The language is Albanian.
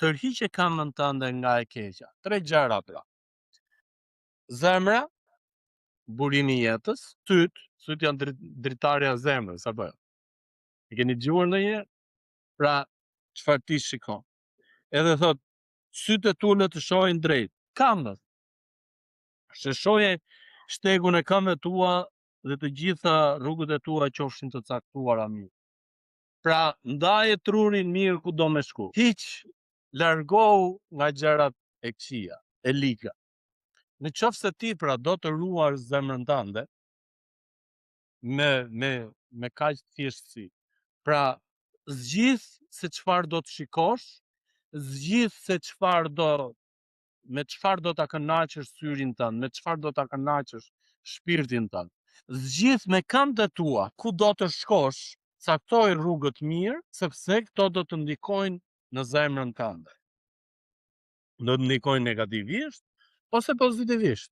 Tërhiqe këmbën tënde nga e keqja. Tre gjëra pra. Zemra, burimi i jetës, syt, syt janë dritarja e zemrës, apo jo? E keni dëgjuar ndonjëherë? Pra, çfarë ti shikon? Edhe thot, sytë e tu le të shohin drejt. Këmbët. Sheshoje shtegun e këmbëve tua dhe të gjitha rrugët e tua qofshin të caktuara mirë. Pra, ndaje trurin mirë ku do me shku. Hiq, largohu nga gjërat e këqija, e liga. Në qoftë se ti pra do të ruash zemrën tënde me kaq thjeshtësi. Pra, zgjidh se çfarë do të shikosh, zgjidh se çfarë do me çfarë do ta kënaqësh syrin tënd, me çfarë do ta kënaqësh shpirtin tënd. Zgjidh me këmbët e tua ku do të shkosh, caktoj rrugët mirë, sepse këto do të ndikojnë në zemrën tënde. Do të ndikojnë negativisht ose pozitivisht.